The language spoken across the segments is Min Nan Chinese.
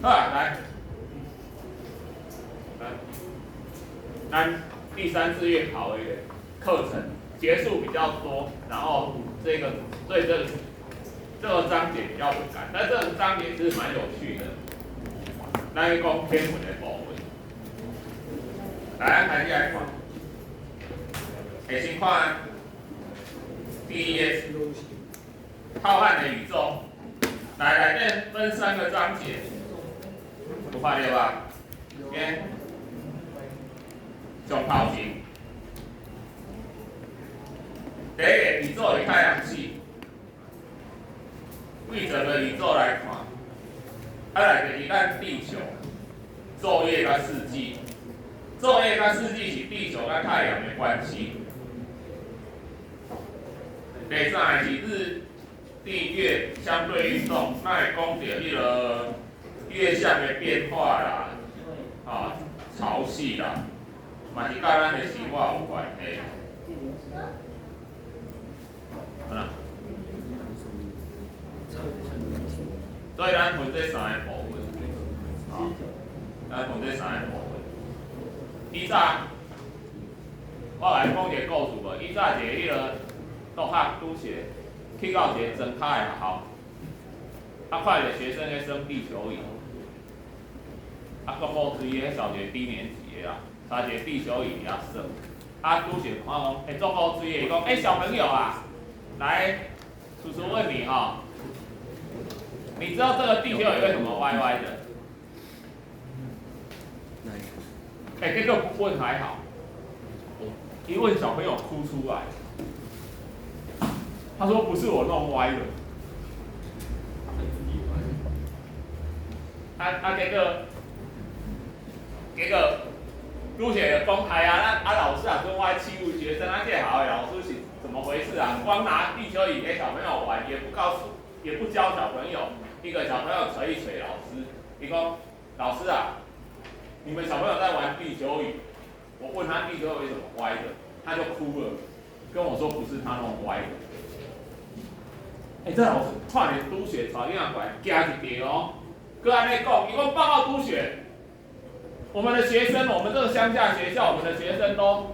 好啊，來，來，咱第三次月考的課程結束比較多，然後這個對這個章節比較不趕，但這個章節是蠻有趣的。咱去講天文的部分，來，咱開始來看，會先看第一頁，浩瀚的宇宙，來內底分三個章節，有看著吧？先上頭前，第一個宇宙與太陽系，對整個宇宙來看，啊來就是咱地球晝夜佮四季，晝夜佮四季是地球佮太陽的關係。第三個是日地月相對運動，咱會講著彼個月相的變化啦，啊，潮汐啦，嘛是佮咱的生活有關係。啊，所以咱分這三個部分，啊，咱分這三個部分。以早，我來講一個故事無？以早一個彼個同學拄學去到一個莊跤的學校，啊，看著學生咧耍地球儀，啊，閣好水的，小學低年級的啦，揸一個地球儀佇遐耍，啊，拄學看講，欸，足好水的，伊講，欸，小朋友啊，來，叔叔問你哈，你知道這個地球儀為什麼歪歪的？欸，這個不問還好，一問小朋友哭出來。他說不是我弄歪的。啊啊，結果結果拄學就講，哎呀，那啊老師啊，總愛欺負學生，啊這個學校的老師是怎麼回事啊？光拿地球儀給小朋友玩，也不告訴，也不教小朋友。一個小朋友捶一捶老師，伊講，老師啊，你們小朋友在玩地球儀，我問他地球儀為什麼歪的，他就哭了，跟我說不是他弄歪的。欸，這老師看著拄學帶囡仔過來，驚一跳哦，閣按呢講，伊講報告督學，我們的學生，我們這個鄉下學校，我們的學生都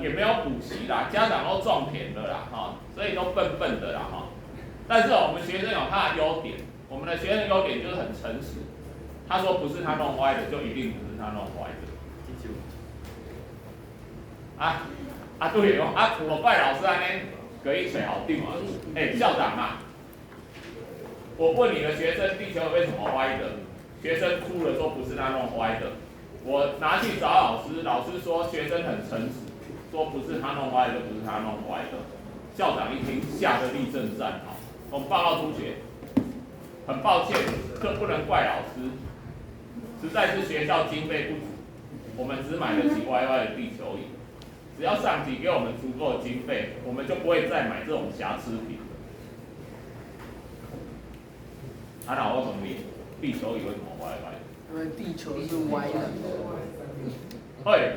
也沒有補習啦，家長都種田的啦，哈，所以都笨笨的啦，哈。但是我們學生有他的優點，我們的學生優點就是很誠實。他說不是他弄歪的，就一定不是他弄歪的。啊啊對哦，啊我怪老師按呢，可以揣好定啊。欸，校長啊，我問你的學生地球為什麼歪的？學生哭了說不是他弄歪的。我拿去找老師，老師說學生很誠實，說不是他弄歪的，不是他弄歪的。校長一聽，嚇得立正站好。我們報告督學，很抱歉，這不能怪老師，實在是學校經費不足，我們只買得起歪歪的地球儀。只要上級給我們足夠的經費，我們就不會再買這種瑕疵品了。啊，那我問你，地球儀為什麼歪歪？因為地球是歪的。對，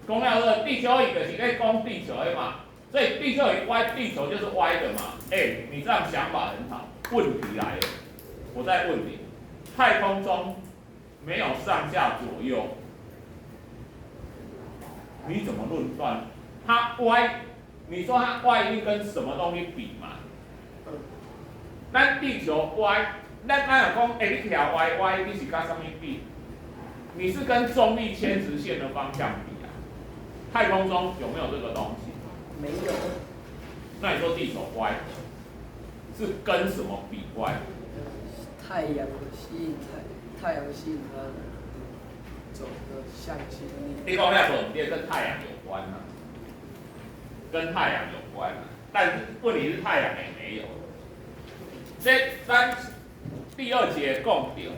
講了說地球儀就是咧講地球的嘛，所以地球儀歪，地球就是歪的嘛。欸，你這樣想法很好。問題來了，我再問你，太空中沒有上下左右，你怎麼論斷？它歪，你說它歪一定跟什麼東西比嘛？咱地球歪，咱若講，欸，你徛歪歪，你是佮啥物比？你是跟重力鉛直線的方向比啊？太空中有沒有這個東西？沒有。那你說地球歪，是跟什麼比歪？太陽吸引太陽吸引它走的向心力。你講遐無毋對，跟太陽有關啊，跟太陽有關啊，但是問題是太陽也沒有。這咱第二節講著，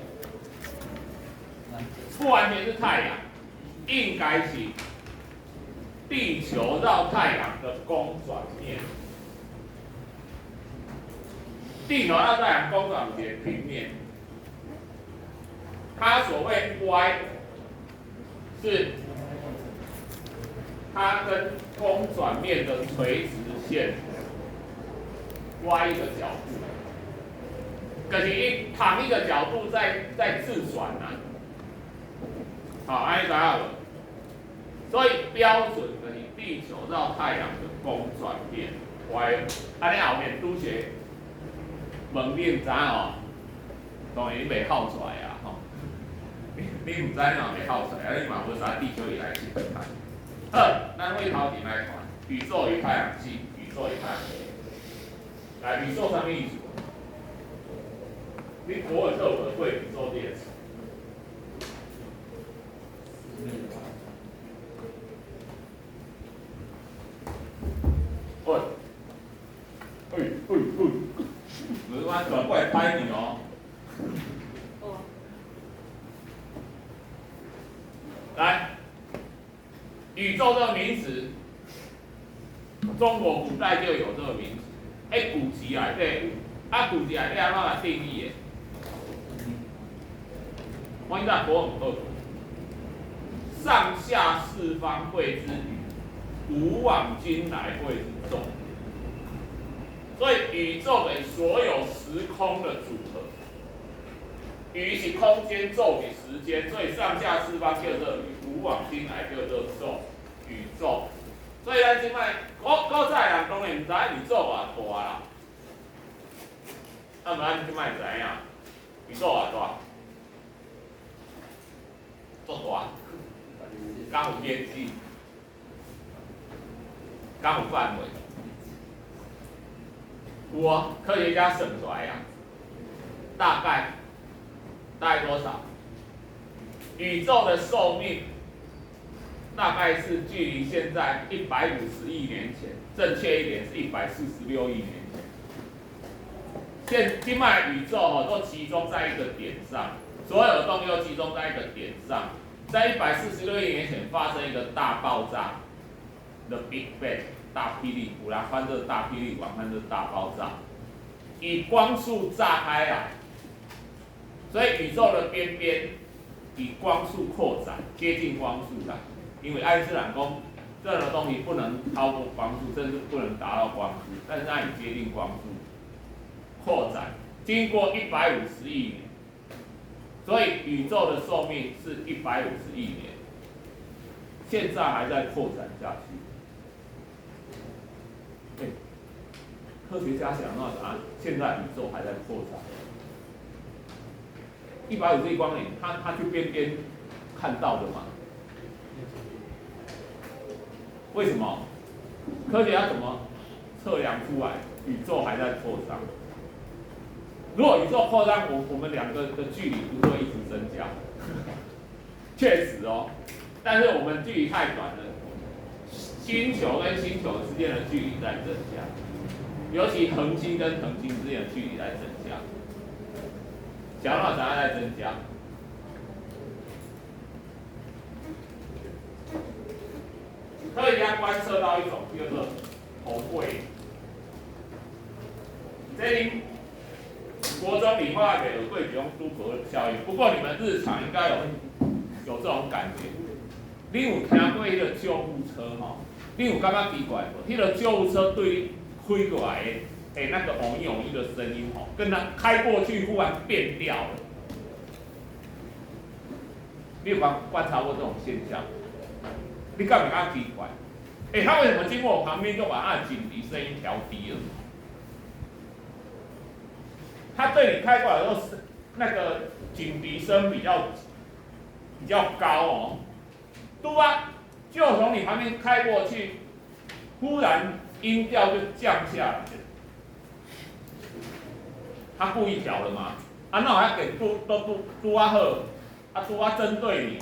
不完全是太陽，應該是地球繞太陽的公轉面。地球繞太陽公轉一個平面，它所謂歪，是它跟公轉面的垂直線歪一個角度。就是伊同一个角度在自转啊。好，按呢知影無？所以標準就是地球繞太陽的公轉變歪，按呢後面拄學問你毋知哦，當然你袂考出來啊吼。你毋知你嘛袂考出來，啊你嘛無知地球儀來去看。好，咱回頭前來看宇宙與太陽系，宇宙與太陽系。來，宇宙啥物意思？你國文課有學過宇宙這個詞？喂，喂喂喂，我轉過來拍你哦。來，宇宙這個名詞，中國古代就有這個名詞。欸，古籍內底有，啊，古籍內底按怎來定義的？我應該國文課，上下四方謂之宇，古往今來謂之宙。所以宇宙等於所有時空的組合。宇是空間，宙是時間，所以上下四方叫做宇，古往今來叫做宙，宇宙。所以咱這擺古早的人當然毋知影宇宙偌大啦，啊，毋咱這擺知影宇宙偌大，足大，敢有邊際，敢有範圍？有啊，科學家算出來啊，大概多少？宇宙的壽命大概是距離現在150億年前，正確一點是146億年前。現今擺宇宙吼都集中在一個點上，所有的東西都集中在一個點上。在146億年前發生一個大爆炸，The Big Bang，大霹靂，有人翻做大霹靂，有人翻做大爆炸，以光速炸開來，所以宇宙的邊邊以光速擴展，接近光速啦。因為愛因斯坦講，任何東西不能超過光速，甚至不能達到光速，但是它已接近光速擴展，經過150億年，所以宇宙的壽命是150億年，現在還在擴展下去。欸，科學家想到答案，現在宇宙還在擴展，150億光年，他去邊邊看到的嘛？為什麼？科學家怎麼測量出來宇宙還在擴張？如果宇宙擴張，我們兩個的距離不會一直增加？確實哦，但是我們距離太短了，星球跟星球之間的距離在增加，尤其恆星跟恆星之間的距離在增加，小腦啥在增加？科學家觀測到一種叫做頭櫃，這恁國中理化袂學過這種都柏效應，不過你們日常應該有這種感覺。你有聽過彼個救護車吼？你有感覺奇怪無？彼個救護車對你開過來的，欸，那個嗡一嗡一的聲音吼，跟它開過去忽然變調了。你有觀察過這種現象？你敢毋感覺奇怪？欸，他為什麼經過我旁邊就把他的警笛聲音調低了？他對你開過來的時候，那個警笛聲比較高哦。對啊，就從你旁邊開過去，忽然音調就降下來了。他故意調的嗎？啊，那我還給拄都拄拄啊好，啊拄啊針對你，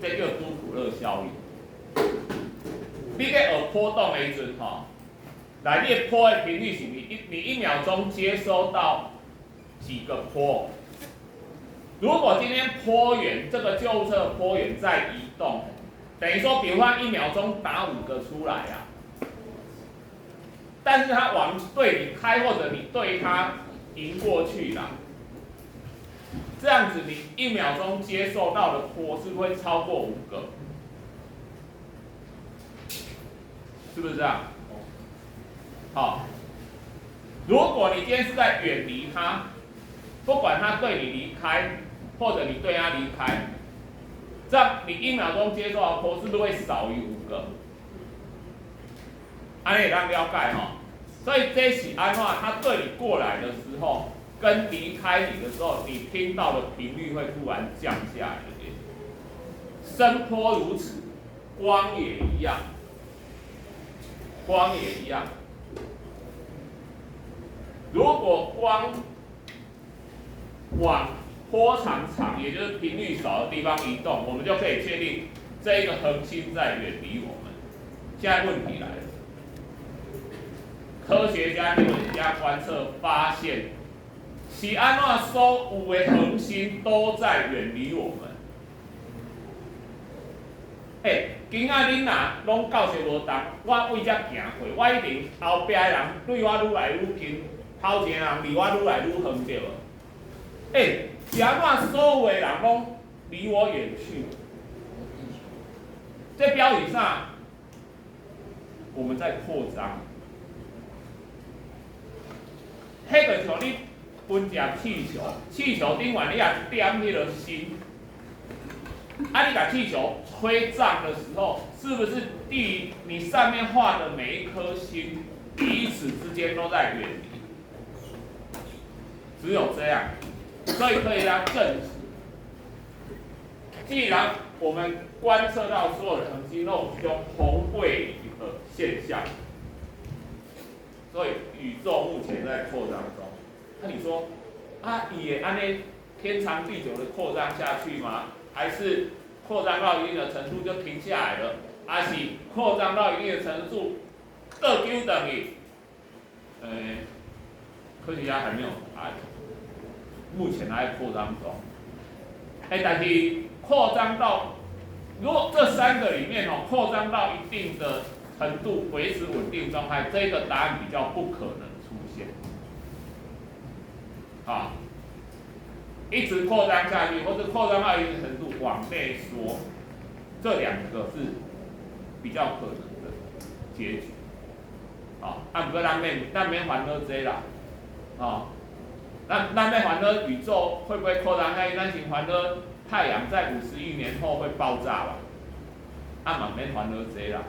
這叫都普勒效應。你在學波動的時陣吼，來你的波的頻率是你一秒鐘接收到幾個波？如果今天波源這個救護車的波源在移動，等於說，比如說一秒鐘打5個出來啊，但是他往對你開或者你對他迎過去啦，這樣子你一秒鐘接受到的波是不是會超過5個？是不是這樣？好，如果你今天是在远离它，不管它对你离开，或者你对它离开，这样你一秒钟接收到波是不是会少于5个？按呢会当了解吼。所以这是按怎？它对你过来的时候，跟离开你的时候，你听到的频率会突然降下来一点。声波如此，光也一样，光也一样。如果光往波长长，也就是频率少的地方移动，我们就可以确定这一个恒星在远离我们。现在问题来了，科学家、天文学家观测发现，是按怎所有的恒星都在远离我们。欸，今仔恁若攏教授无同，我为遮行过，我一定後壁的人對我愈來愈近，頭前的人離我愈來愈遠，對無？欸，是按怎所有的人攏離我遠去？這表示啥？我們在擴張。彼個像你分一氣球，氣球頂懸你也點彼個星，啊，你把氣球吹脹的時候，是不是地你上面畫的每一顆星彼此之間都在遠離？只有這樣，所以可以來證實。既然我們觀測到所有的恆星都有這種紅位移的現象，所以宇宙目前在擴張中。那你說，啊，伊會按呢天長地久的擴張下去嗎？還是擴張到一定的程度就停下來了？還是擴張到一定的程度，倒丟轉去？科學家還沒有答案，目前還在擴張中。但是擴張到，如果這三個裡面哦，擴張到一定的程度維持穩定狀態，這個答案比較不可能出現。啊，一直擴張下去，或者擴張到一定程度往內縮，這兩個是比較可能的結局。啊，啊，毋過咱免煩惱這啦，啊，咱免煩惱宇宙會不會擴張下去，咱先煩惱太陽在50億年後會爆炸吧？啊嘛免煩惱這啦。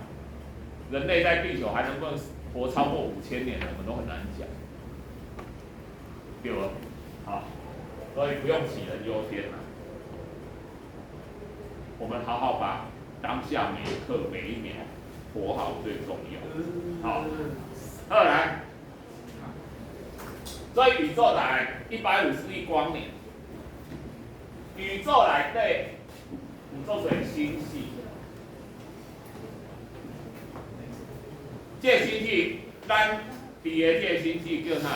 人類在地球還能不能活超過5000年，我們都很難講，對不？好，所以不用杞人憂天了。我們好好把當下每一刻每一秒活好最重要。好，二來，所以宇宙來150億光年，宇宙內底有足濟星系。這個星系，咱佇的這個星系叫啥？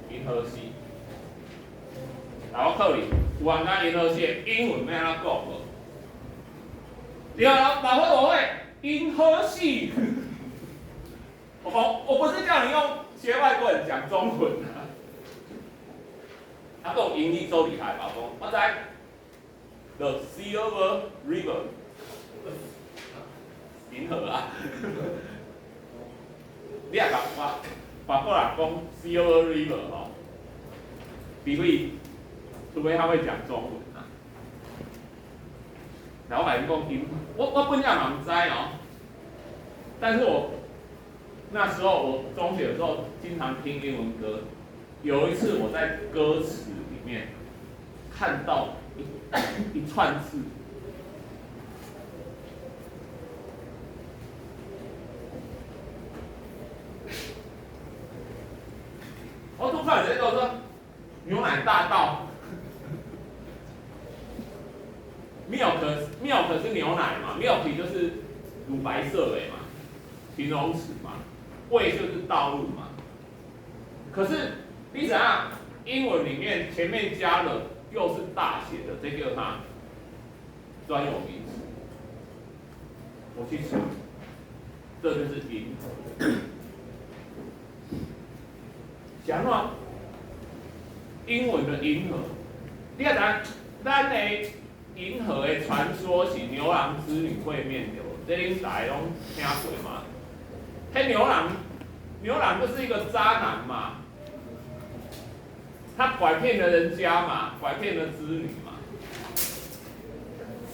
銀河系。來，我考你，有人知銀河系的英文欲按怎講無？對啊，老師我會銀河系。我不是叫你用學外國人講中文啊。啊，講英語做厲害吧？講我知。The Silver River，銀河啊！你也共我法國人講 Silver River 吼，除非他會講中文啊。然後我共你講英，我本來嘛毋知哦，但是我那時候我中學的時候經常聽英文歌，有一次我在歌詞裡面看到一串字，我拄看這個說牛奶大道，milk 是牛奶嘛，milk 就是乳白色的嘛，形容詞嘛，way 就是道路嘛。可是你知影英文裡面前面加了又是大寫的，這叫啥？專有名詞。我去查，這就是銀河。啥怎？英文的銀河，你看咱的銀河的傳說是牛郎織女會面對。這恁大家攏聽過嘛？彼牛郎，牛郎就是一個渣男嘛，他拐騙了人家嘛，拐騙了織女嘛。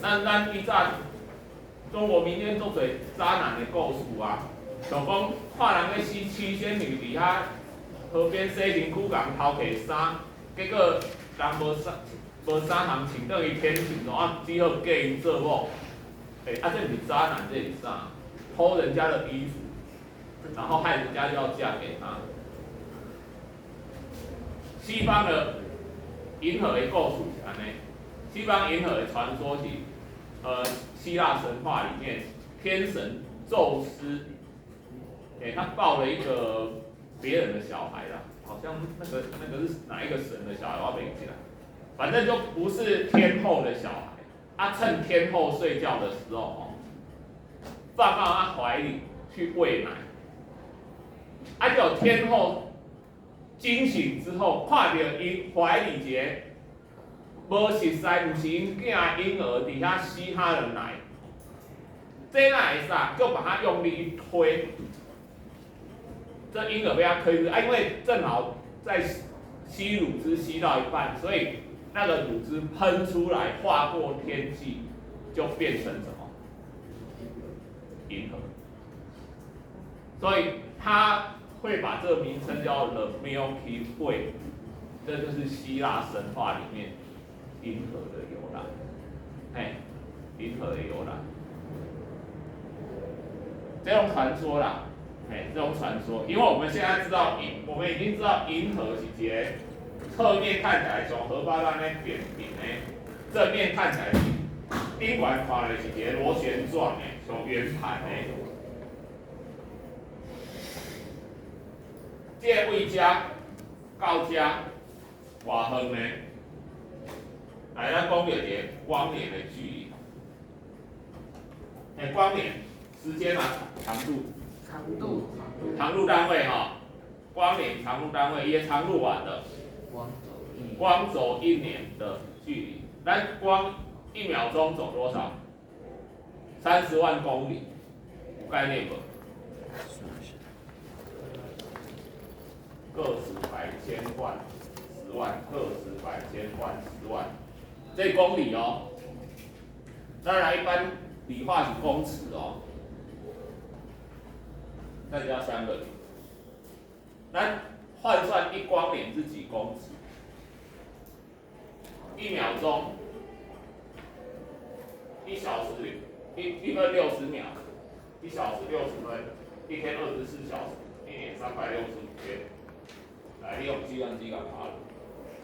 咱以前中國民間足濟渣男的故事啊，像講看人咧死七仙女佇遐河邊洗身軀，共偷提衫，結果人無衫無衫通穿，轉去天庭，啊，只好嫁𪜶做某。欸，啊，這毋是渣男，這是啥？偷人家的衣服，然後害人家就要嫁給他。西方的銀河的故事是按呢，西方銀河的傳說是，希臘神話裡面天神宙斯，欸，他抱了一個別人的小孩啦，好像那個是哪一個神的小孩，我袂記得，反正就不是天後的小孩。啊，趁天后睡覺的時候，哦，放到他懷裡去餵奶。啊，就天后驚醒之後，看著伊懷裡一個無熟似，毋是𪜶囝的嬰兒，佇遐吸他的奶，這哪會使？就把他用力一推，這嬰兒被他推出，啊，因為正好在吸乳汁吸到一半，所以那個乳汁噴出來，劃過天際，就變成什麼？銀河。所以他會把這個名稱叫 The Milky Way，這就是希臘神話裡面銀河的由來。嘿，銀河的由來，這種傳說啦，嘿，這種傳說，因為我們現在知道銀，我們已經知道銀河是一個側面看起來像荷包蛋咧扁平的，正面看起來是頂懸看咧是一個螺旋狀的，像圓盤的。這個位遮到遮偌遠呢？來，咱講著一個光年的距離。欸，光年時間啊，長度。長度。長度單位哈，光年長度單位，伊的長度偌的。光走一年的距離，咱光一秒鐘走多少？30萬公里，有概念無？個十百千萬十萬，個十百千萬十萬，這公里哦。當然，一般理化是公尺哦。再加三個零，咱換算一光年是幾公尺？一秒鐘，一小時一分60秒，一小時60分，一天24小時，一年365天。來，你用計算機共拍。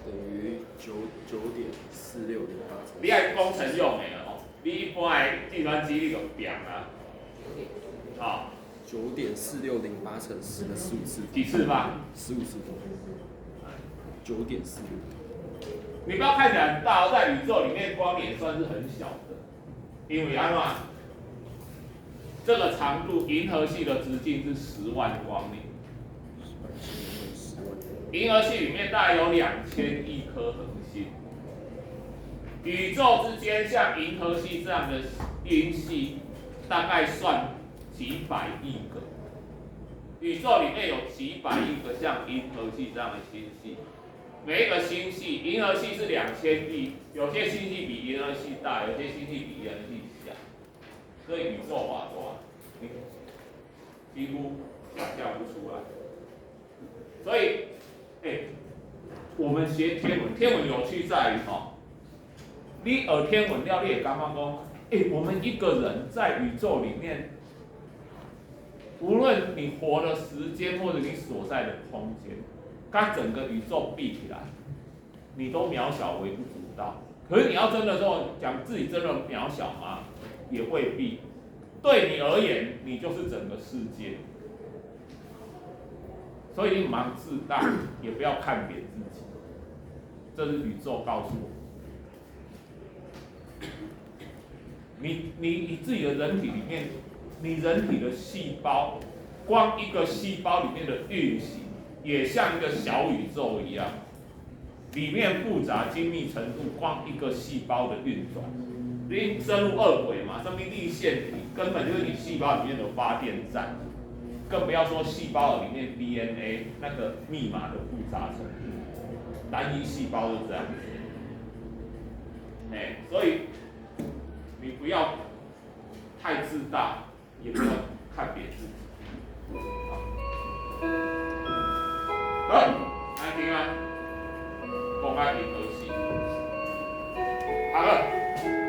等於9.4608乘。你愛工程用的哦，你一般的計算機你就變啊。好。9.4608乘10的15次。幾次方？15次方。9.46。你不要看起來很大，在宇宙裡面光年算是很小的，因為按怎？這個長度，銀河系的直徑是10萬光年。銀河系裡面大概有2000億顆恆星，宇宙之間像銀河系這樣的星系，大概算幾百億個。宇宙裡面有幾百億個像銀河系這樣的星系，每一個星系，銀河系是2000億，有些星系比銀河系大，有些星系比銀河系小，所以宇宙偌大，你幾乎想象不出來。所以，欸，我們學天文，天文有趣在於吼，你學天文了，你會感覺講，欸，我們一個人在宇宙裡面，無論你活的時間或者你所在的空間，跟整個宇宙比起來，你都渺小微不足道。可是你要真的說講自己真的渺小嗎？也未必。對你而言，你就是整個世界。所以你毋通自大，也不要看扁自己。這是宇宙告訴我。你自己的人體裡面，你人體的細胞，光一個細胞裡面的運行，也像一個小宇宙一樣，裡面複雜精密程度，光一個細胞的運轉，你生物二軌嘛，什麼粒線體根本就是你細胞裡面的發電站，更不要說細胞裡面 DNA 那個密碼的複雜程度，單一細胞就這樣子。哎，所以你不要太自大，也不要看扁自己。好，好，安聽啊，講到銀河系，好了。